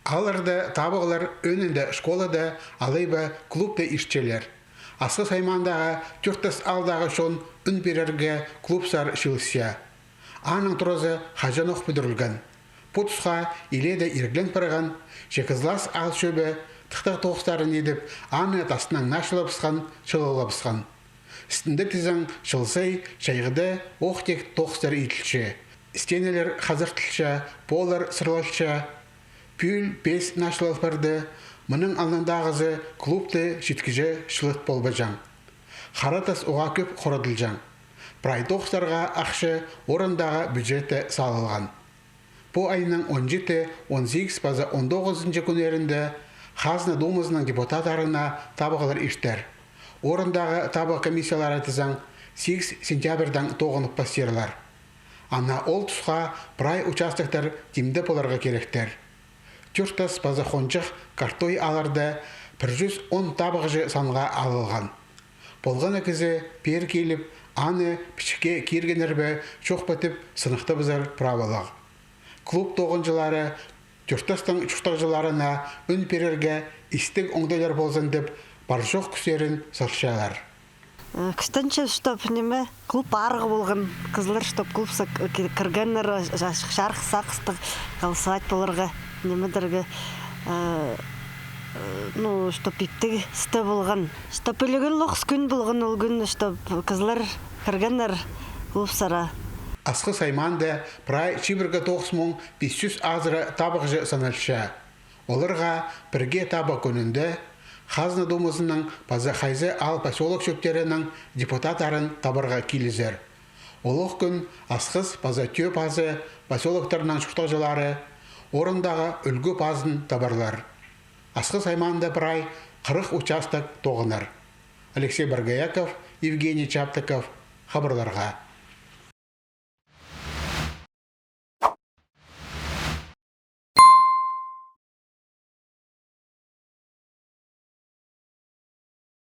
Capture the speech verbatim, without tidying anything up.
Аалларда табығлар ӧӧнінде школада алай ба клубта иртчелер. Асхыс аймаандағы Тӧртас аалдағы чон ӱн пирерге клубсар чыылысча. Аның туразы хаҷанох пӱдірілген. Пу тусха илееде ирглен парған, че Кызлас аал чӧбі тыхтағ тоғыстарын идіп, аны тастынаң наачылабысхан, чылығлабысхан. Істінде тізең чыл сай чайғыда ох тик тоғыстар иділче. Стенелер хазартылча, поллар сырлалча. Пӱӱл пес наачылал парды, мының алнындағызы клубты читкіҷе чылыт полбаҷаң. Хара тас уғаа кӧп хорадылҷаң. Прай тоғыстарға ахча орындағы бюджетте салылған. Пу айның он читі, он сигіс паза он тоғызынҷы кӱннерінде Хазна думазының депутаттарына табығлар иртер. Орындағы табығ комиссиялары тізең сигіс сентябрьдаң тоғынып пастирлар. Ана ол тусха прай участоктар тимде поларға киректер. Тӧртас паза Хонҷых, Картой аалларда пір чӱс он табығҷы санға алылған. Полған на кізі пеер киліп, аны пічікке киргеннер бе, чох па тіп сыныхтабызар праволығ. Клуб тоғынҷылары Тӧртастың чуртағҷыларына ӱн пирерге истіг оңдайлар ползын тіп, пар-чох кӱстерін салчалар. Э, кӱстенче, чтоб, ниме, клуб арығ полған, кізілер, чтоб клубсар к-, киргеннер, ча-, чарых сағыстығ голосовать поларға, нимедерге, э, э, ну, чтоб иптіг істе полған. Чтоб ӱлӱкӱн лоғыс кӱн полған ол кӱн, чтоб кізілер кіргеннер клубсар. Асхыс аймаанда прай чибіргі тоғыс муң пис чӱс азыра табығҷы саналча. Оларға пірге табығ кӱнінде Хазна думазының паза хайзы аал посёлок чӧптерінің депутаттарын табарға килізер. Олох кӱн Асхыс паза Тӧӧ пазы посёлоктарының чуртағҷылары орындағы ӱлгӱ пазын табарлар. Асхыс аймаанда прай хырых участок тоғынар. Алексей Боргояков, Евгений Чаптыков, хабарларға.